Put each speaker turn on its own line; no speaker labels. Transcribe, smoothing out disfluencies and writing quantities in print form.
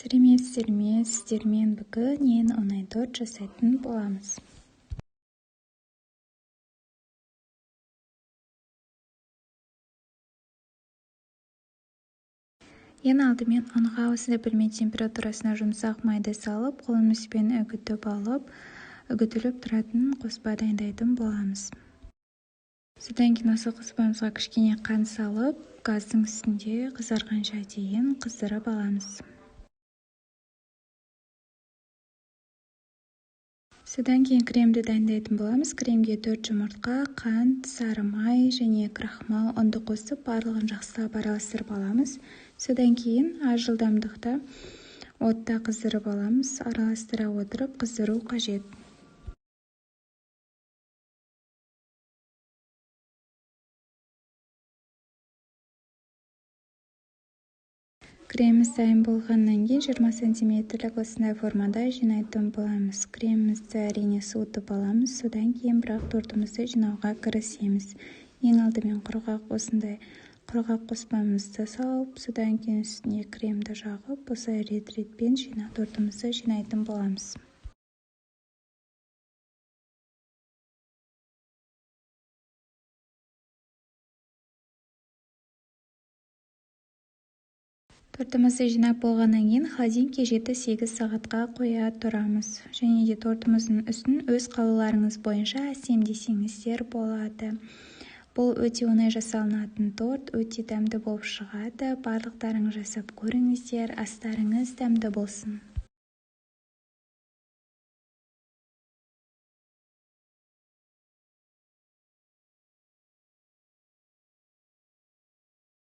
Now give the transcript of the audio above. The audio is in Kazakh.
Сәлеметсіздер ме? Сіздермен бүгін ең оңай торт жасайтын боламыз. Ең алдымен ұнға осындай бөлме температурасына жұмсақ майды салып, қолымызбен үгітіп алып, үгітіліп тұратын қоспа дайындайтын боламыз. Содан кейін осы қоспамызға кішкене қант салып, газдың үстінде қызарғанша дейін қыздырып аламыз. Содан кейін кремді дайындайтын боламыз. Кремге 4 жұмыртқа, қант, сары май және крахмал, ұнды қосып, барлығын жақсылап араластырып аламыз. Содан кейін аз жылдамдықта отта қыздырып аламыз. Араластыра отырып қыздыру қажет. Креміміз дайын болғаннан кейін 20 сантиметрлік осындай формада жинайтын боламыз. Кремімізді әрине суытып аламыз, содан кейін бірақ тортымызды жинауға кірісеміз. Ең алдымен құрғақ осындай құрғақ қоспамызды салып, содан кейін үстіне кремді жағып, осылай рет-ретпен тортымызды жинайтын боламыз. Тортымызды жинап болғаннан кейін холодильникке 7-8 сағатқа қоя тұрамыз. Және де тортымыздың үстін өз қалауларыңыз бойынша әсемдесеңіздер болады. Бұл өте оңай жасалынатын торт, өте дәмді болып шығады. Барлықтарыңыз жасап көріңіздер, астарыңыз дәмді болсын.